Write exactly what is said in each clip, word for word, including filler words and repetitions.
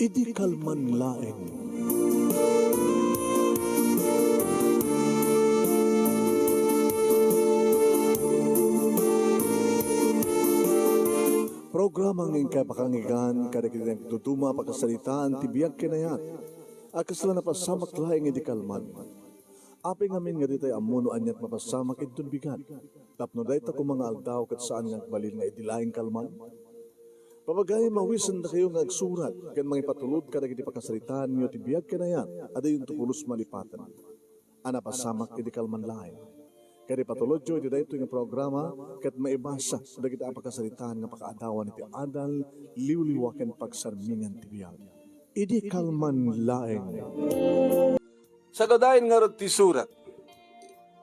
Idi kalman laeng. Programa nga inkay pakanggan kadagiti nagduduma a pakasaritaan ti biag ken ayat a kasla napasamak laeng idi kalman. Apay ngamin nga ditay ammo no aniat mapasamak inton bigat, tapno dayta koma nga aldaw ket saan nga agbalin nga idi laeng kalman? Papagayam, mawisendakayo nga agsurat ken mangipatulod kadagiti pakasaritaanyo ti biag ken ayat a diyonto pulos malipaten a napasamak idi kalman laeng. Ket ipatulodyo iti daytoy nga programa ket maibasa dagiti a pakasaritaan nga pakaadawan iti adal, liwliwa ken pagsarmingan ti biag. Idi kalman laeng. Sagadayen ngarud ti surat.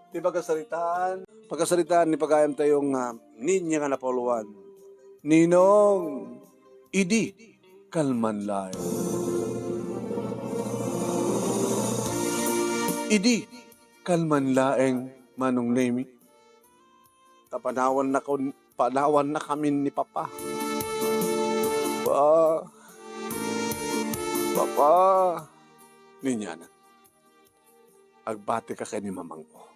Ti pakasaritaan, pakasaritaan ni pagayamtayo nga Niña nga napauluan. Ninong, idi kalman laeng. Idi kalman laeng, Manong Nemi. Ta panawan na kun-, panawan na kamin ni Papa. Pa, Papa, ninyana. Agbatika ken ni mamangko.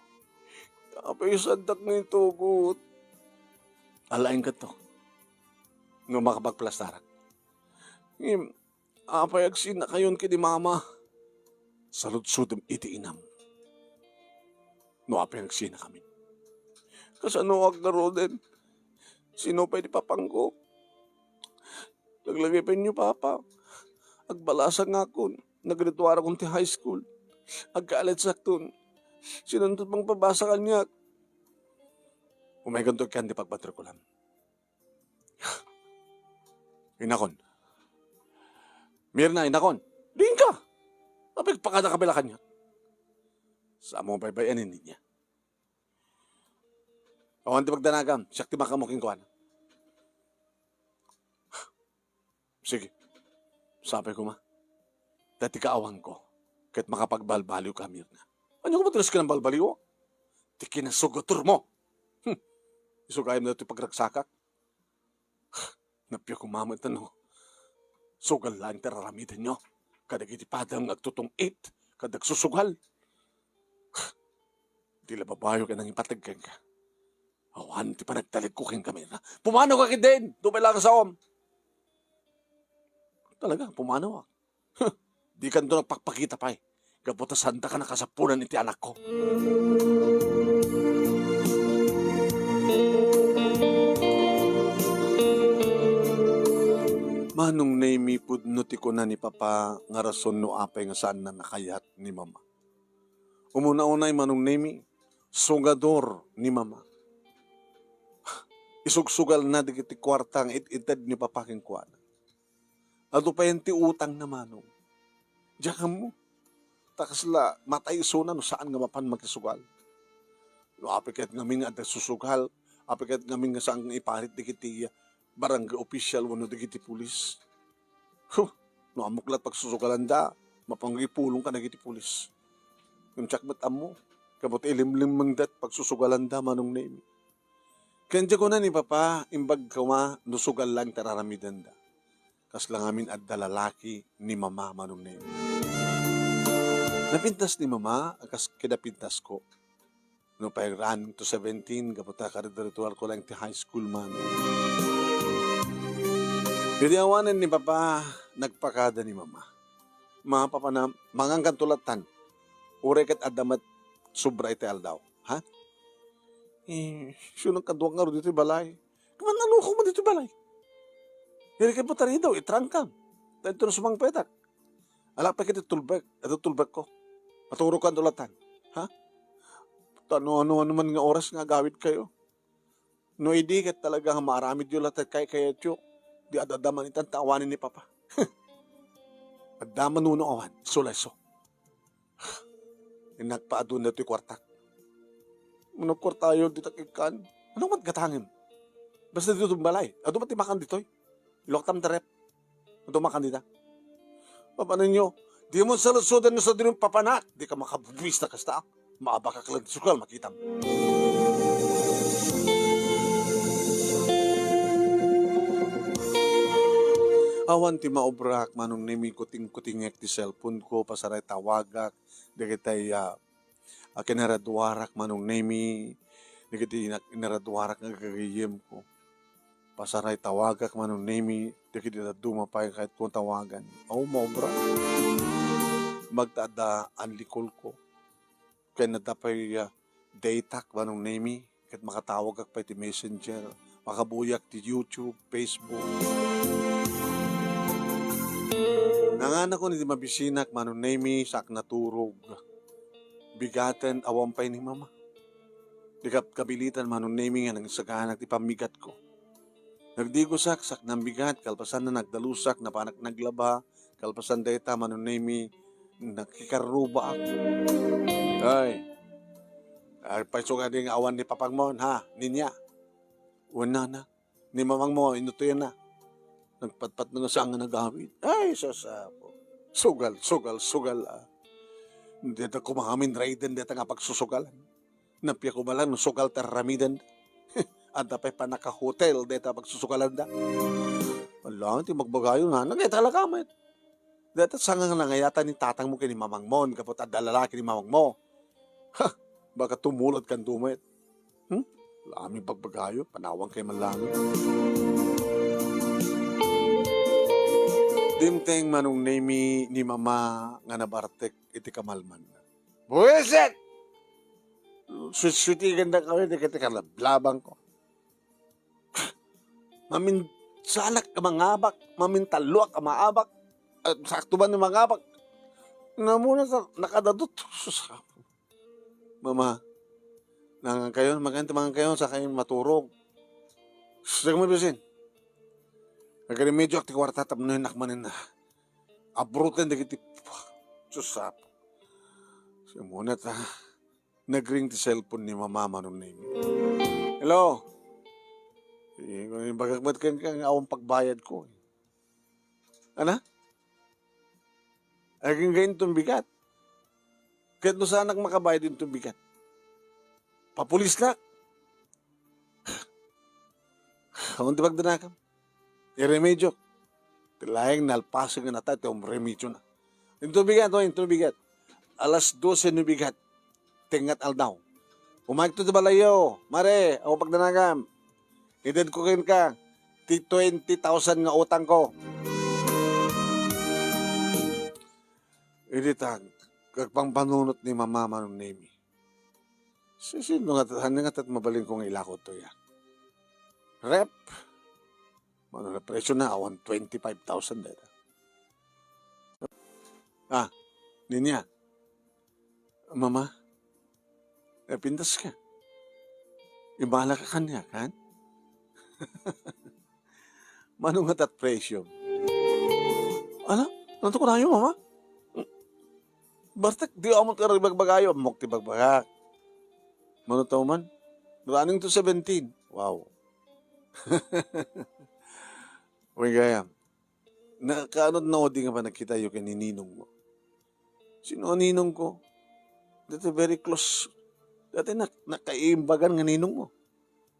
Apay saddak nga itugot. Alaen kato. No makapagplastarak. Ngem, apay agsinakayon ken ni mama? Saludsodem iti inam. No apay agsinakamin. Kasanoak ngaruden? Sino pay ni papangko? Laglagipenyo, Papa. Agbalasangakon. Naggraduarakon ti high school. Agkaaledsakton. Sinonto pangpabasa kaniak. Umaykanto ikan ti pagmatrikulam. Inakon. Mirna, inakon. Diin ka? Apay pakada ka bala kaniak? Saan mo baybay-anin niya? Awan ti pagdanagam, siak ti makamo kenkuana. Sige, sapay koma. Dati kaawanko, ket makapagbalbaliw ka, Mirna. Ania koma ti nasken a balbaliw? Ti kinasugatormo. Hmm. Isu gayam daytoy pagragsakak. Nappiak koma met no sugal laeng ti ar-aramidenyo kadagiti padam nga agtutong-it ken agsusugal. Di la babayo ket nangipateg kenka. Awan ti panagtalekko kenka, Mirna. Pumanawka ketdin, nupay la a saom. Talaga, pumanawak. Dikanto nagpakpakita pay. Gapu ta saandaka nakasapulan iti anakko. Manong Nemi, pudno ti kuna ni Papa nga rason no apay nga saanna nakayat ni Mama. Umuna unay, Manong Nemi, sugador ni Mama. Isugsugalna dagiti kuarta nga it-ited ni Papa kenkuana. Adu payen ti utangna, Manong. Diak ammo. Ta kasla matay isuna no saan nga mapan makisugal. No apay ket ngamin nga adda susugal, apay ket ngamin nga saan nga iparit dagiti barangay official wenno dagiti pulis. Huh, no ammok la ti pagsusugalanda, mapan nga ipulong kadagiti pulis. Ngem diak met ammo, gapu ta ilimlimmengda ti pagsusugalanda, Manong Nemi. Ken diak kuna ni Papa, imbag koma no sugal laeng ti ar-aramidenda. Kasla ngamin adda lalaki ni Mama, Manong Nemi. Napintas ni Mama a kas kinapintasko. Nupay running to seventeen, gapu ta karediretuarko laeng ti high school, Manong. Idi awanen ni Papa, nagpakada ni Mama. Ma, Papa, na, mangankanto lattan. Uray ket adda met sobra iti aldaw. Ha? Eh, sino kaduak ngarud ditoy balay? Kaman nalukong mo ditoy balay. Diri kay putari daw, itrangkam. Dahil ito na sumangpetak. Ala pa kita tulbek, ito tulbek ko. Maturog ka doon latan. Ha? Tano ano-ano man nga oras nga agawid kayo. No idi ket talaga nga maaramid yo latta kay kayatyo, di adda man itan ta awanen ni Papa. Adda man no awan, isu la isu. Innak paadun datoy kuartak. Mano kuartayo ditak ikkan? Ano met gatangem? Basta ditoy balay. Adu met ti makan ditoy. Iloktam ti ref. Adu makan dita. Papanenyo, di mo saludsuden no sadino papanak. Di ka makabuis ta kasta. Maabakak lang ti sugal, makitam. Awan ti maobrak, Manong Nemi, kuting-kutingek ti cellphone ko, pasaray tawagak, dagitay, ah, a kinaraduarak, Manong Nemi, dagiti inak-, inaraduarak nga gagayyem ko. Pasaray tawagak, Manong Nemi, dagiti dadduma pay ket ko tawagan. Aw, maobra. Magtaadda unlikol ko. Ken adda pay, ah, datak, Manong Nemi, ket makatawagak pay ti Messenger. Makabuyak ti YouTube, Facebook. Nanganakon iti mabisinak, Manong Nemi, saak naturog. Bigaten, awan pay ni Mama. Di kap-, kabilitan, Manong Nemi, nga nangsaganak ti pammigatko. Nagdigosak, saak nambigat, kalpasanna nagdalusak, napanak naglaba, kalpasan dayta, Manong Nemi, nakikarrubaak. Ay, ay, pay sukadi nga awan ni papangmon, ha, Ninya? Wen, Nana. Ni mamangmo, inutoyenna. Nagpatpat na nga saan nga nagawid. Ay, sus, Apo. Sugal, sugal, sugal, ah. Deta kumangamin raiden deta nga pagsusugalan. Napia ko man lang no sugal ti aramidenda. Adda pay pannakahotel deta pagsusugalanda. Ala, ti magbagayo nga, nagay talaga met. Deta saan nga nangayatan ni tatangmo ken ni mamangmo, gapu ta adda lalaki ni mamangmo. Ha! Baka tumulad kan dumet. Hmm? Lami bagbagayo, panawan kay man lami. Dimteng Manong Nemi ni Mama nga nabartek iti kamalmanna. Buwisit! Swit-switigan da kami, di kiti kalablabang ko. Maminsanak ka mangabak, mamintalluak ka maabak, eh, sakto ba ni mangabak? Namuna sa nakadadut, sus. Mama, nangan kayo, maganti mangan kayo, sa kayo maturog. Sus, mo bisin. Nagrimedyo ak ti kwarta tapno inak manin na. Abrutan dagiti, sus, Apo. Simunet, ah. Nagring ti cellphone ni Mama Manong Nemi. Hello? Eh, bagak met ken kang awan pagbayad ko. Ana? Agingga inton bigat. Ket no saanak makabayad inton bigat. Papulisnak. Awan ti pagdanakam. Iremedyo. Ti laeng nalpasen nga nata ti umremedyo na. Inton bigat, o, inton bigat. Alas dose no bigat. Tengngat aldaw. Umayegto ti balayyo. Mare, awan pagdanakam. Idedko kenka ti twenty thousand nga utangko. Idi ta, agpangpanunot ni Mama Manong Nemi. Sisino nga, saan nga tat mabalin ko nga ilako to ya? Ref. Mano na presyo na, awan twenty-five thousand deta. Ah, Ninya. Mama, eh, pintas ka. Ibala ka kanya, kan? Mano nga tat presyo? Ala, nanto ko nayo, Mama? Bartek, di amot ka ibagbagayo, ammok ti bagbagak. Mano taw man? Running to seventeen. Wow. Uy, gayam. Nakaano na odi nga panagkita yo ken ni ninong mo? Sino a ninong ko? Dati very close. Dati nak-, nakaimbagan nga ninong mo.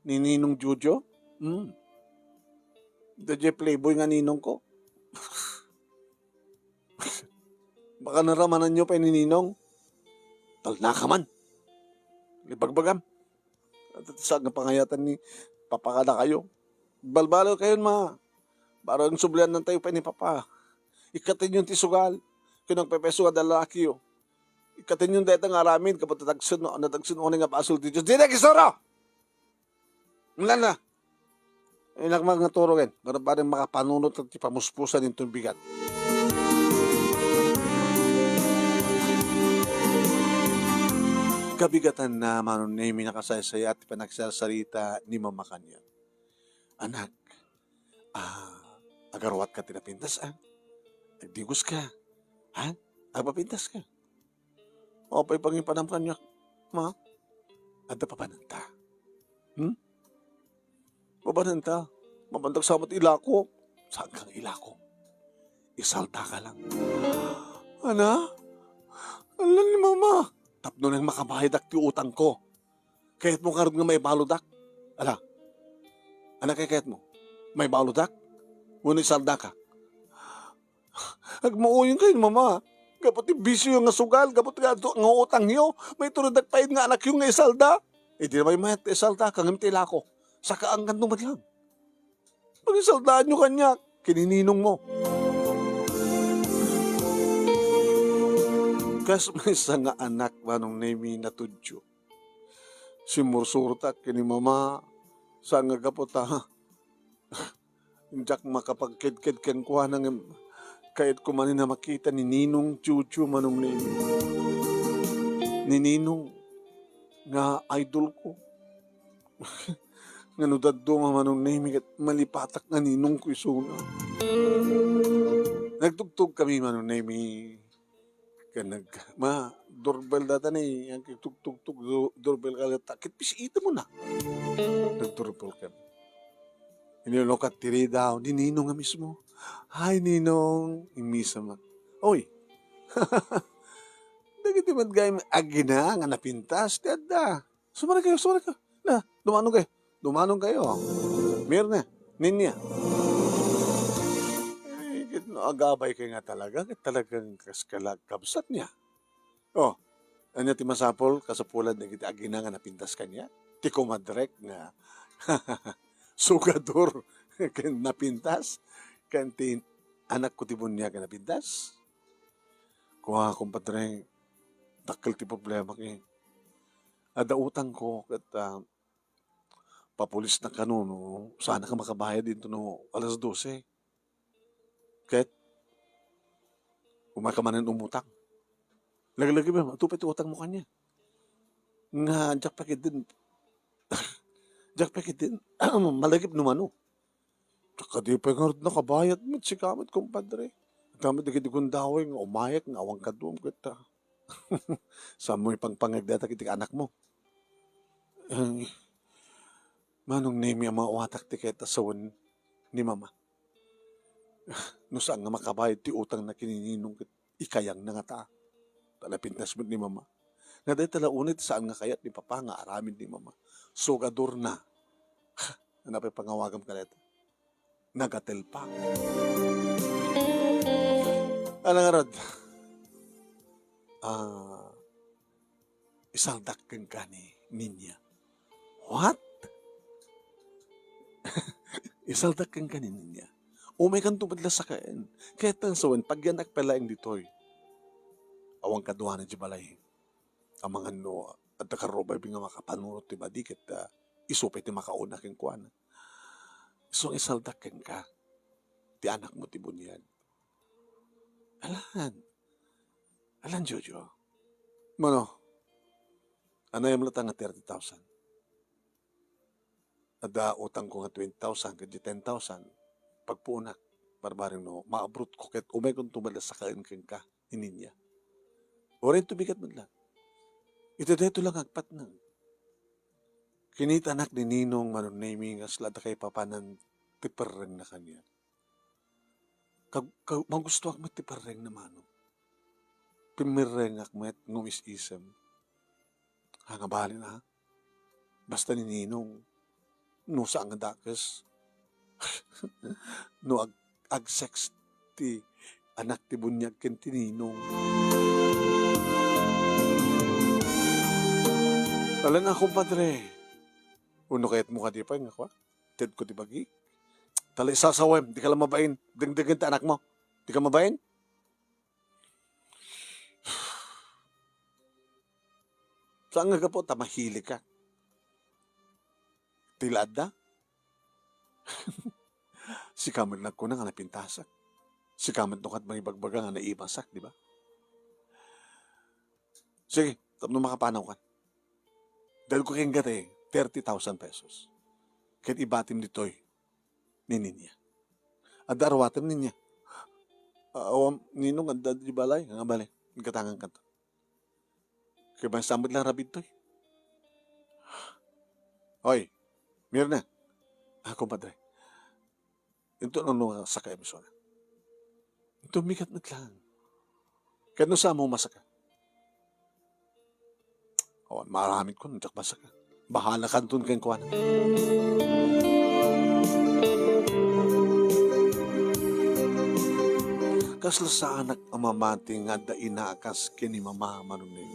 Ni Ninong Jojo? Hmm. Dati playboy nga ninong ko. Baka naramanan nyo pa ni Ninong. Talna ka man. Ibagbagam. At sa nga pangayatan ni Papa kada kayo. Balbalo kayo, ma. Parang sublian ng tayo pa ni Papa. Ikatin yung ti sugal. Kinagpepeso nga dalaki yo. Ikatin yung deta nga aramid, kapag natagsun, natagsun unay nga basol ti Diyos. Di na kisura! Wala na. Inak mga turugen, para, para makapanunot ti pamuspusan inton bigat. Kabigatan na, Manong Nemi, nakasaysayat ti panagsarsarita ni Mama kaniak. Anak, ah, agaruat ka ti napintas, ah. Nagdigos ka. Ha? Agpapintas ka. Apay pangipanam kaniak, ma? Adda papananta. Hmm? Papananta. Mapantak sa met ilako. Saan kang ilako? Isalta ka lang. Ana? Ala ni Mama. Tapno nang makabayadak ti utang ko. Kayat mo karod nga maibaludak? Ala? Ana kay kayat mo? Maibaludak? Wenno isalda ka? Agmuuyon kayo, Mama. Gapu ti bisyo nga sugal, gapu ti nga, nga utangyo, maitureddak pay nga anakyo nga isalda. Idi na pay mayat nga isalda, kangem ti ilako. Sakaankan no met lang. Pagisaldaanyo kaniak, ken ni ninong mo. Kas maysa nga anak, Manong Nemi, natudyo. Simmursurtak ken ni Mama, saan nga gapu ta diak makapagkedked kenkuana ngem kayatko manen a makita ni Ninong Jojo, Manong Nemi. Ni Ninong nga idolko. Nga no dadduma, Manong Nemi, ket malipatak nga ninongko isuna. Nagtugtog kami, Manong Nemi. Ken nag-, ma, doorbell data ni, ang tugtugtog, do-, doorbell ka latta. Ket pis-item na. Nagdoorbell kami. Inilokak ti ridaw ni Ninong a mismo. "Hi, Ninong." Immisem. "Oy." Dagiti met gayam agina nga napintas ti adda. Sumarikayo, sumarikayo. Na, dumanon kayo. Dumanon kayo. Mirna, Ninya. Ay, ket no agabay kayo nga talaga, ket talagang kas-, kalag-, kabsat niya. Oh, ania ti masapul, kasapulan dagiti agina nga napintas kaniak? Ti kumadrek nga sugador ken napintas, ken ti anakko ti buniag nga napintas? Kua, kumpadre, dakkel ti problema ket adda utangko ket, ah, papulisna kano no saannak a makabayad intono alas dose. Ket umayka manen umutang. Laglagipen, adu pay ti utangmo kaniak. Nga diak pay ketdin, diak pay ketdin malagip no mano. Diak kadi pay ngarud nakabayad met, sika met, kumpadre. Adda met dagiti gundaway nga umayek nga awan kaduam ket, ah, saanmo ipangpangngeg dayta iti anakmo? Ay, Manong Nemi, ammoak ti kayat a sawen ni Mama. No saan nga makabayad ti utangna ken ni Ninong ket ikayangna ngata. Ta napintas met ni Mama. Nga dayta la unay ti saan nga kayat ni Papa nga aramid ni Mama. Sugadorna. Ania pay pangawagam kadayta? Nagatelpa. Ala ngarud. Ah, isaldak kenka ni Ninya. What? Isaldak kenka ni Ninya. Umaykanto met la sakaen. Ket ta sawen, pagyanak pay laeng ditoy. Awan kaduana di balay. Amangan no adda karrubay nga makapanunot ti badi ket, ah, isu pay ti makauna kenkuana. Isu nga isaldak kenka ti anakmo ti buniag. Alan. Alan, Jojo. Mano? Anayam latta nga thirty thousand? Adda utangko nga twenty thousand, ket di ten thousand, pagpuonak, barbareng no, maabrotko ket umaykonto met la sakaen kenka, ni Ninya. Uray to bigat met la. Iti dayto la nga agpatnang. Kinitanak ni Ninong Manong Nemi nga sila adda kaipapanan ti perrengna kaniak. Kag-, kag-, magustoak met ti perrengna, Manong. Pimmirrengak met nga umis-isem. Ah, nga bali na. Basta ni Ninong, no saan nga dakes. No ag-, ag-sex ti anak ti buniag ken ti Ninong. Alan a, kumpadre. Wenno kayatmo kadi pay nga kua? Tedko ti bagi. Tala isasawem, di ka la mabain. Dengdenggen ti anakmo. Di ka mabain? Saan nga gapu ta mahilikak? Ti la adda? Sika met nagkuna nga napintasak. Sika met no ket mangibagbaga nga naimasak, di ba? Sige, tapno makapanawkan. Dayeg ko kenka ti thirty thousand pesos. Ket ibatim ditoy ni Ninya. Adda aruatem, Ninya? Ah, awan, Ninong, adda di balay. Nga bale, gatangan kanto. Kay basta met lang rabid toy. Oy, Mirna. Ah, kumpadre. Inton no nga saka emisyon. Inton migat met lang. Ket no saan mo masaka. Awan, maaramid ko, diak masaka. Bahala kanton kenkuana. Laslaanak a mamati nga adda ina a kas ken ni mama, Manong Neng.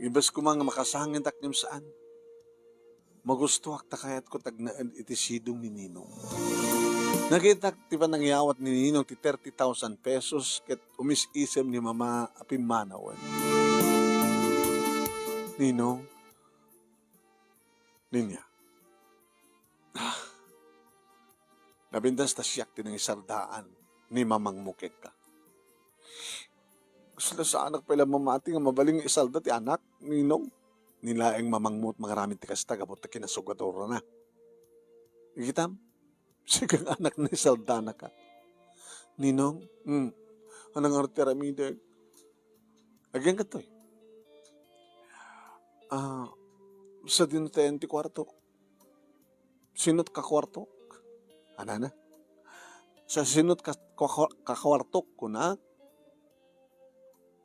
Imbes koma nga makasangitak ngem saan, magustoak ta kayatko ti agnaed iti sidong ni Ninong. Nakitak ti panangyawat ni Ninong ti thirty thousand pesos ket umis-isem ni mama a pimmanawen. Ninong, Ninia. Ah. Napintas ta siak ti nangisaldaan ni mamangmo kenka. Laslaanak pay la mamati nga mabalin nga isalda ti anak, Ninong. Ni laeng mamangmo ti mangaramid ti kasta gapu ta kinasugadorana. Kitam? Sika nga anak na isaldanaka. Ninong, hmm, anang arte aramidek? Agyang katoy. Ah, sadino tayen ti kuarto? Sinot ka kuarto? Anana? Sa sinot ka, ka, ka kuarto, kuna?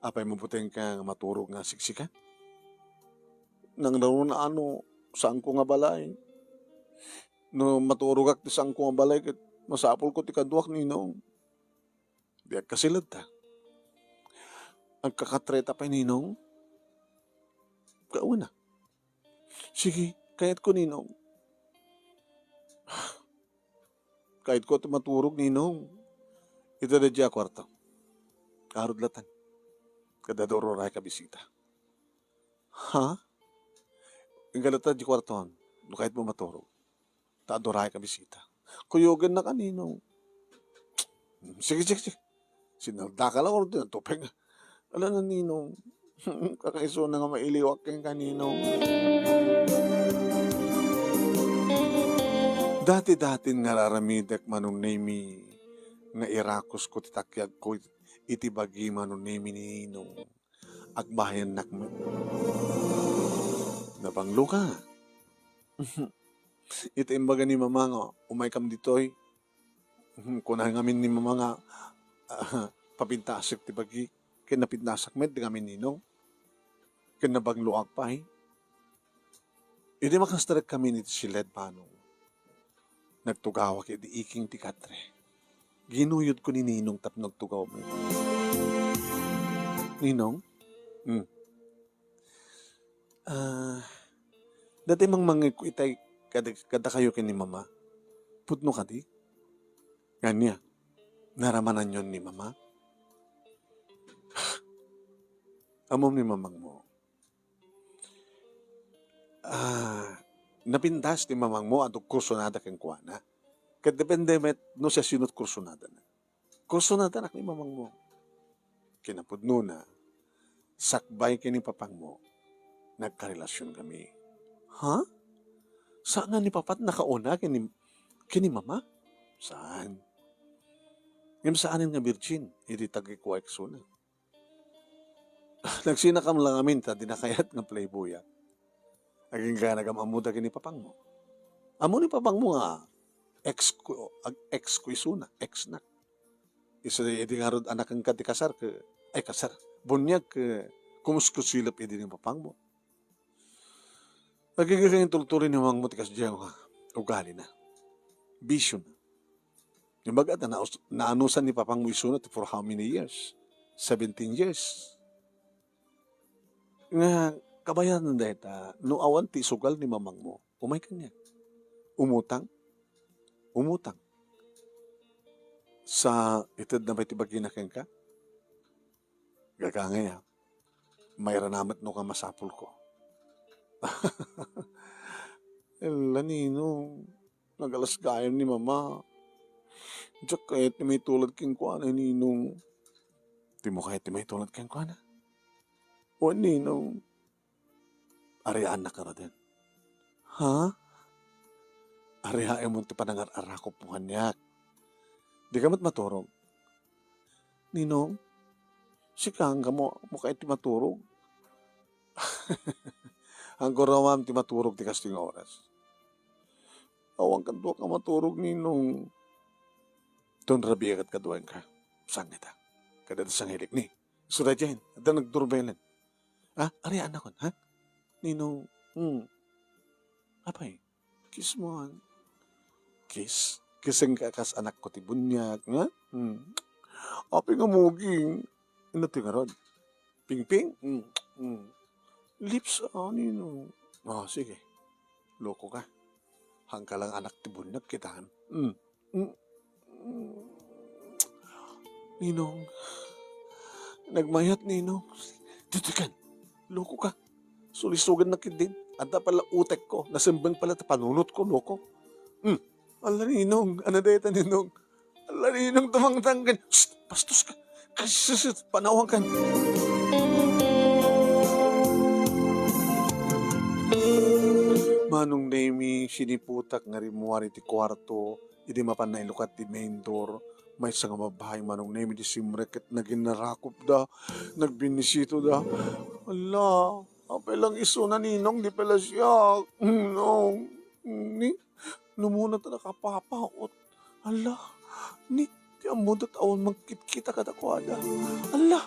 Apay, mabuteng ka nga maturog nga siksika? Nang nauna ano, saanko nga balay. No maturogak ti saanko nga balay, ket masapulko ti kaduak, Ninong. Di agkasiled ta. Agkakatreta pay, Ninong? Kauna. Sige, kayatko, Ninong. Kayatko ti maturog, Ninong. Ita daydiay a kuarto. Arud latan. Kada duro ray ka bisita. Ha? Inggana ta di kuartoan. No kayatmo maturog. Ta adu ray ka bisita. Kuyogennak a, Ninong. Sige, sige, sige. Sinaldaka la, urdin ang tupeng. Ala na, Ninong. Kakaisuna nga mailiwak kenka, Ninong. Dati-datin nga raramidek, Manong Nemi, nga irakusko ti takiagko iti bagi, Manong Nemi, ni Ninong. Agbayannak met. Nabanglo ka. Iti imbaga ni Mama nga umaykam ditoy, kuna ngamin ni Mama nga, ah, papintasek ti bagi, ken napintasak met di ngamin Ninong. Ken nabangloak pay. Idi makastrek kami iti siled, Manong, nagtugawak idi iking ti katre. Ginuyodko ni Ninong tapno agtugawmi. Ninong? Hmm. Ah, dati mangmangegko itay kada, kadakayo ken ni Mama. Pudno kadi? Ania, naramananyon ni Mama? Ammom ni mamangmo. Ah, napintas ti mamangmo a kursunada kenkuana. Ket depende met no siasino ti kursunadana. Kursunadanak ni mamangmo. Kinapudnona, sakbay ken ni papangmo, nagkarelasion kami. Ha? Saan nga ni papat nakauna ken ni, ken ni mama? Saan? Ngem saanen nga virgin, idi tagikuaek isuna. Nagsinakam lang amin ta di nakayat nga playboya. Agingga nagam-ammoda ken ni papangmo. Ammo ni papangmo nga ex ko, ag-, ex ko isuna, ex nak. Isu idi ngarud anaken ka ti kasar ke, ay, kasar, buniag ke kumuskusilep idi ni papangmo. Agingga intultuloy ni mamangmo ti kasdiay nga ugalina. Bisyo na. Imbagada, naus-, naanusan ni papangmo isuna ti for how many years? Seventeen years. Nga, kabayanan dayta, no awan ti isugal ni mamangmo, umay kaniak. Umutang. Umutang. Sa ited na pay ti bagina kenka? Gagangay, ah. Mairana met no ka masapulko. Ella, Ninong, nagalas gayam ni Mama. Diak kayat ti maitulad kenkuana, Ninong. Dimo kayat ti maitulad kenkuana? Wen, Ninong. Ariaannak ngaruden. Ha? Ariaem ti panangar-arakop mo kaniak. Dika met maturog. Ninong, sika, angga mo, mo kayat ti maturog? Anggo ramam ti maturog ti kastoy nga oras. Awan kaduak a maturog, Ninong. Ton rabiek ket kaduaenka. Sangita. Kada sangilik ni. Isu daydiay, adda nagdurbelen. Ah, ariaannakon, ha? Ninong, hmm. Apay, kiss mo, ah. Kiss? Kising ka kas anakko ti buniag, nga? Hmm. Apay nga muging? Ino ti ngarud? Pingping? Hmm. Hmm. Lips, ah, Ninong. Ah, sige. Loko ka. Hangka lang anak ti buniag, kitaem. Hmm. Mm. Ninong, nagmayat, Ninong. Ditoy kan, loko ka. Sulisugan na ketdin. Adda pala utek ko. Nasembeng pala ta panunot ko, loko. Hmm. Ala, Ninong. Ano dayta, Ninong? Ala, Ninong, tumangtang kan. Shh! Bastos ka. Shh, shh, shh, panawan kan. Manong Nemi, siniputak nga rimmuar iti kuarto. Idi mapan nailukat ti main door, maysa nga babbai, Manong Nemi, di simrek ket naginarakopda, nagbinisitoda. Ala, apay lang isuna, Ninong, di pala siak. Ninong, ni, lumuna ta nakapapaot. Ala, ni, ti ammoda ta awan mangkitkita kadakuada. Ala,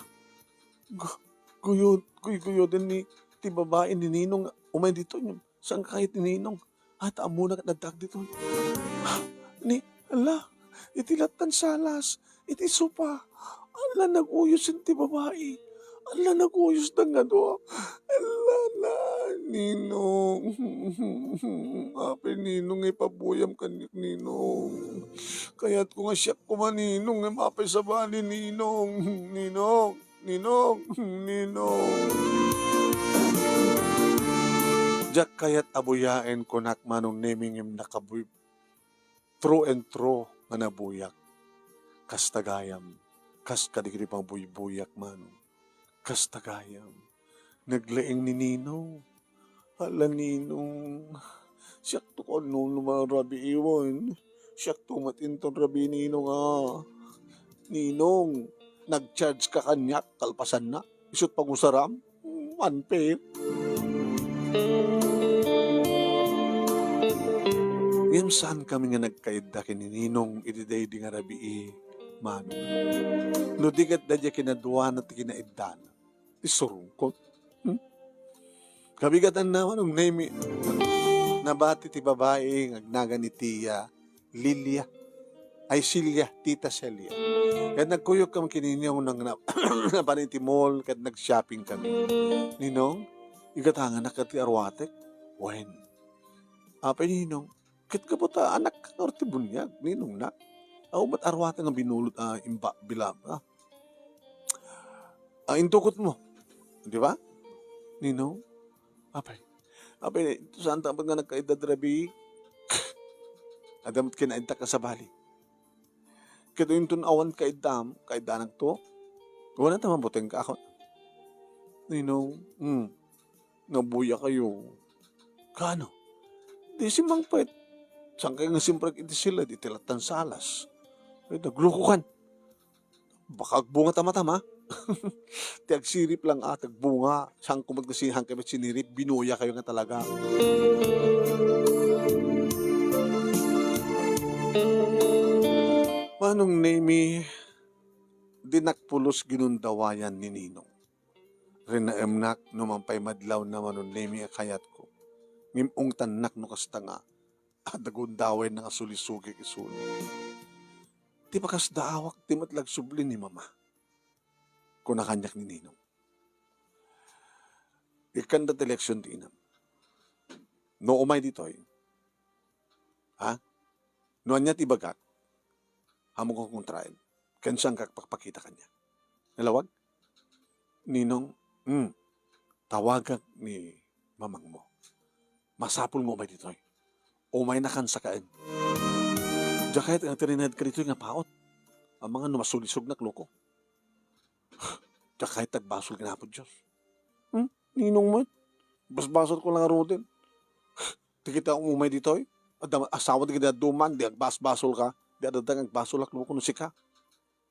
gu-, guyod, guyguyoden ni ti babai ni Ninong nga umay ditoy. Saan ka kayat ni Ninong? At ammona ket nagtak ditoy. Ni, ala, iti lattan salas, iti sopa. Ala, naguyos ti babai. Ala, naguyos da nga dua. Ala, na, Ninong. Apay, Ninong, ipabuyam kaniak, Ninong. Kayat ko nga siak koma, Ninong, nga mapay sabali, Ninong. Ninong. Ninong, Ninong. Diak kayat a buyaen, kunak, Manong Nemi, ngem nakabuy-, true and true nga nabuyak. Kasta gayam, kas kadagiti pabuybuyak, Manong. Kasta gayam. Naglaing ni Ninong. Ala, Ninong, siakto ko annunuma rabii wen. Siakto met inton rabii, Ninong, a. Ninong, nag-charge ka kaniak kalpasanna. Isu't pangusaram, unfair. Ngem saan kami nga nagkaidda ken ni Ninong iti daydi nga rabii, Manong. No di ket daydi a kinaduana ti kinaiddana. Isurungkot. Hmm? Kabigatanna, Manong Nemi. Nabati ti babai nga agnagan iti, ah, Lilia. Ay, Celia, Tita Celia. Ket nagkuyog kami ken ni Ninong nang na-, napan iti mall, ket nag-shopping kami. Ninong, igatanganak iti aruatek? Wen. Apay, Ninong, ket gapu ta anak ka ngarud ti buniag, Ninong na. Awan met aruatek nga binulot a imba-, bila-, ah, ah, intukot mo. Di ba? Ninong, apay. Apay, saan ta met nga nagkaidda rabii? Adda met kinaidda ka sabali. Ket inton awan kaiddaam, kaiddanak to. Wala ta mabuteng ka ako. Ninong, hmm. Nabuya kayo. Kano? Di si Mang Pet. Saan kayo nga simrek iti siled, iti lattan salas? Ay, nagluko kan. Baka agbunga tama-tama. Ti agsirip lang, ah, ti agbunga. Saan ko met kasi, saan kayo met sinirip, binuya kayo nga talaga. Manong Nemi, dinak pulos ginundawayan ni Ninong. Rinaemnak no mampay madlaw na, Manong Nemi, a kayatko. Ngem ungtannak no kasta nga, adda gundaway na nga sulisugik isuna. Ti pakasdaawak, ti met la agsubli ni Mama. Kuna kaniak ni Ninong. Ikkanda ti leksyon ti inam. No umay ditoy, ha? No ania ti ibagak, ammok nga kontraen. Ken saanka agpakpakita kaniak. Nalawag? Ninong, hmm, tawagak ni mamangmo. Masapul nga umay ditoy. Umaynakan sakaen. Diak kayat nga agtirined ka ditoy nga paut. Amangan no masulisognak, loko. Diak kayat agbasol ken Apo Dios. Hmm? Ninong met? Basbasolko la ngaruden. Ti kita umay ditoy? Adda asawa ti kadaduman, di agbasbasol ka. Di adda nga agbasolak no kuno sika.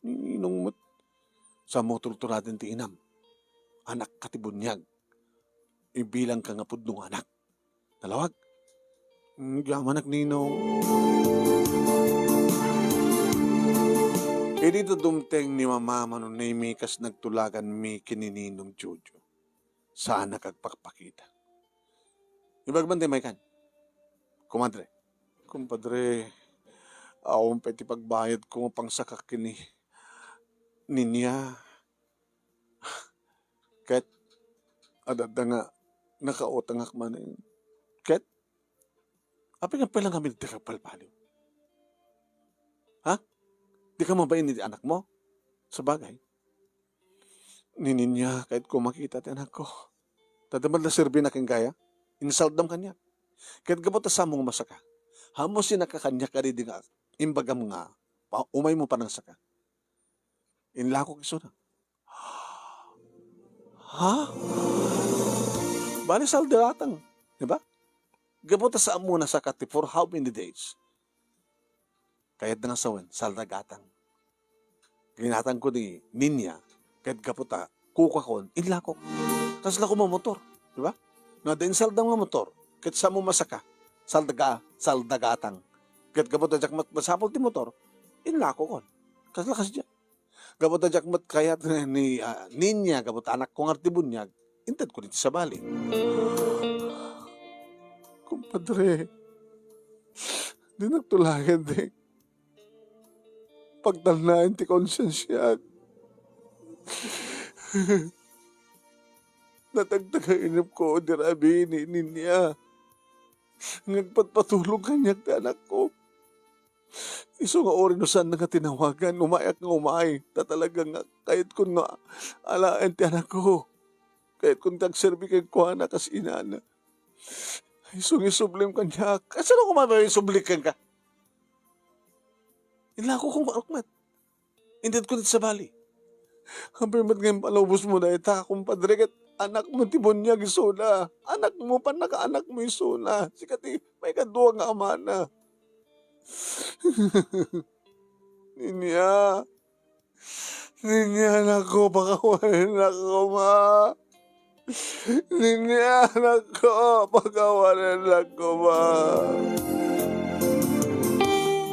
Ninong met? Sa mo tultuladen ti inam. Anak ka ti buniag. Ibilangka nga pudno nga anak. Nalawag? Mm, yamanak, Ninong. Idi to dumteng ni Mama, Manong Nemi, kas nagtulagan mi ken ni Ninong Jojo. Saanak agpakpakita. Ibagman ti maykan. Kumadre. Kumpadre, Awan pay ti pagbayadko nga pangsaka ken ni Ninia. Ket adda nga nakautangak manen. Ket apay nga pay lang amin ti kabalbaliw? Ha? Di ka mabain iti anakmo? Sabagay, ni Ninia, kayatko makita ti anakko. Ta adda met la serbina kenka aya? Insaldam kaniak. Ket gapu ta saanmo nga masaka, hammusinaka kaniak kadidi nga imbagam nga pa-, umaymo panangsaka. Inlakok isuna. Ha? Bali, saldagatang, di ba? Gapu ta saanmo nasaka ti for how many days? Kayatna nga sawen, saldagatang. Ginatangko ni Ninia, ket gapu ta kukakon, inlakok. Kasla koma motor, di ba? No adda insaldam nga motor, ket saanmo masaka, saldaga-, saldagatang. Ket gapu ta diak met masapul ti motor, inlakokon. Kasla kasdiay. Gapu ta diak met kayat ni, ah, Ninia, gapu ta anakko nga ti buniag, intedko iti sabali. Kumpadre, dinak tulayen ti pagtalnaen ti konsensiak. Natagtagainepko idi rabii ni Ninia nga agpatpatulong kaniak ti anakko. Isu nga uray no saanna nga tinawagan, umayak nga umay. Ta talaga nga kayatkon nga alaen ti anakko. Kayatkon nga agserbi kenkuana kas inana. Isu nga isublim kaniak. Kasano koma nga isubli kenka? Inlakokon met. Intedko iti sabali. Apay met nga impalubosmo dayta, kumpadre, ket anakmo ti buniag isuna. Anakmo, pannakaanakmo isuna. Sika ti maikadua nga amana. Ninia. Ninia, anakko, pakawanen koma. Ninia, anakko, pakawanen koma.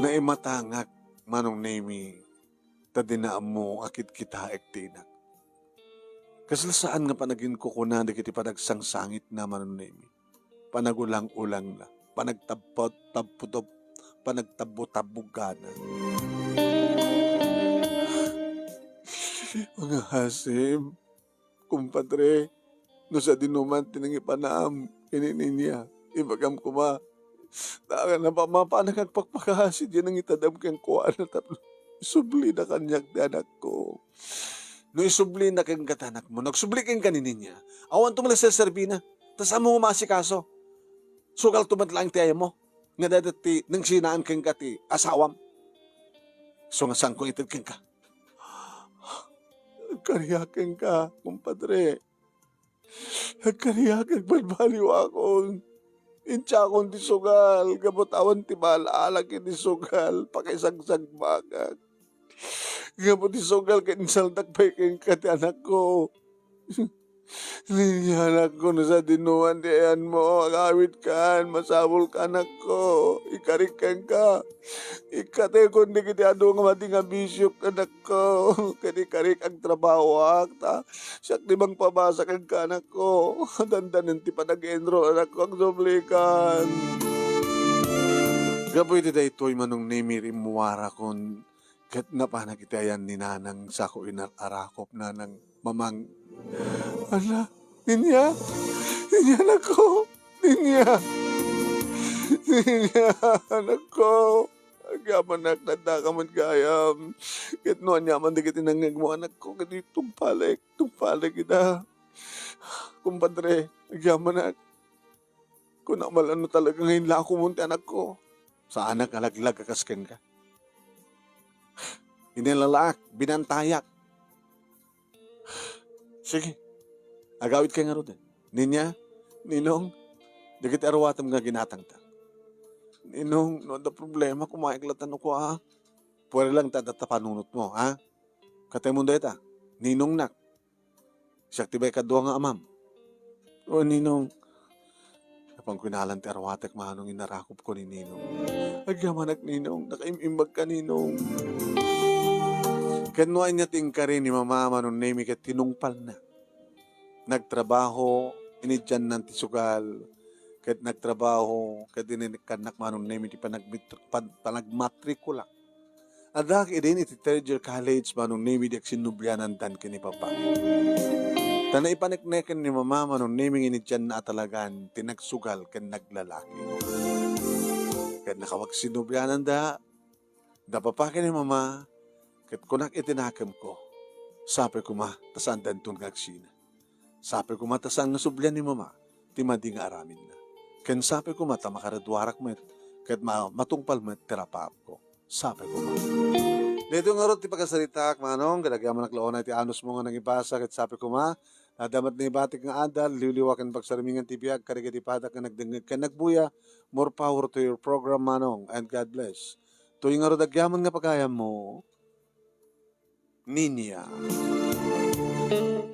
Naimatangak, Manong Nemi, ta dina ammo a kitkitaek ti inak. Kasla saan nga panaginkukuna dagiti panagsangsangitna, Manong Nemi. Panagulang-ulangna, panagtabpot-, tabputop-, panagtabbo-tabbogana. Mga Hasim, kumpadre, no sadino man ti nangipanam ken ni Ninia, ibagam koma, ta napamapanak agpakpakaasi diay nangitadam kenkuana tapno isublina kaniak ti anakko. No isublina kenka ti anakmo, no agsubli kenka ni Ninia, awanto met la serserbina, ta saanmo nga maasikaso. Sugalto met laeng ti ayamo, nga dayta ti nangsinaan kenka ti asawam. Isu nga saanko ited kenka. Agkariak kenka, kumpadre. Agkariak, agbalbaliwakon. Intiakon ti sugal, gapu ta awan ti maal-ala ken ti sugal, pakisagsagbakak. Gapu ti sugal ket insaldak pay kenka ti anakko. Ninia, anakko, no sadinoan ti ayanmo, agawidkan, masapulka, anakko. Ikarik kenka. Ikkatekon dagiti adu nga madi nga bisiok, anakko. Ket ikarik agtrabahoak, ta siak ti mangpabasa kenka, anakko. Dandanen ti panag-enroll, anakko, agsublikan. Gapu iti daytoy, Manong Nemi, rimmuarakon ket napanak iti ayan ni Nanang Sako inar-arakop, Nanang Mamang. Ala, Ninia? Ninia, anakko! Ninia! Ninia, anakko! Agyamanak, nadaka met gayam. Ket no aniaman dagiti nangngegmo, anakko, ket tungpalek, tungpalek ida. Kumpadre, agyamanak. Kunak man la no talaga nga inlakomon ti anakko. Saanak a laglag a kas kenka. Inilalaak, binantayak. Sige, agawidkay ngaruden. Ninia, Ninong, dagiti aruatem nga ginatangta. Ninong, no adda problema, kumaek latta no kua. Pwede lang ta adda ta panunotmo, ha? Kataymo dayta, ninongnak. Siak ti maikadua nga amam. O, Ninong. Apan kunalan ti aruatek, Manong, inarakopko ni Ninong. Agyamanak, Ninong. Nakaim-imbagka, Ninong. Ket no ania ti inkari ni Mama, Manong Nemi, ket tinungpalna. Nagtrabaho, inidiannan ti sugal, ket nagtrabaho, ket inikkannak Manong Nemi ti panagmit-, pan-, panagmatrikulak. Adda idin iti third year college Manong Nemi idi agsinnublianandan ken ni Papa. Ta naipanekneken ni Mama Manong Nemi nga idianna a talagan ti nagsugal ken naglalaki. Ket nakapagsinnubliananda, da Papa ken ni Mama, ket kunak iti nakemko, sapay koma ta saandanton nga agsina. Sapay koma ta saan nga sublian ni Mama ti madi nga aramidna. Ken sapay koma ta makaraduarak met ket ma-, matungpal met ti rapaapko. Sapay koma. Daytoy ngarud ti pakasaritaak, Manong, ket agyamanak la unay ti anusmo nga nangibasa ket sapay koma, adda met naibatik nga adal, liwliwa ken pagsarmingan ti biag kadagiti padak nga nagdengngeg ken nagbuya. More power to your program, Manong, and God bless. Toy ngarud agyamanak nga pagayammo, Ninia.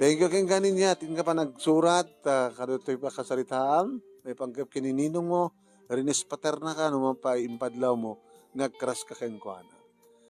Thank you kenka, Ninia, ti inka panagsurat, ah, kadagitoy pakasaritaam. Maipanggep ken ni ninongmo, rinis paternaka no mapaimbag lawmo nga agkraska kenkuana.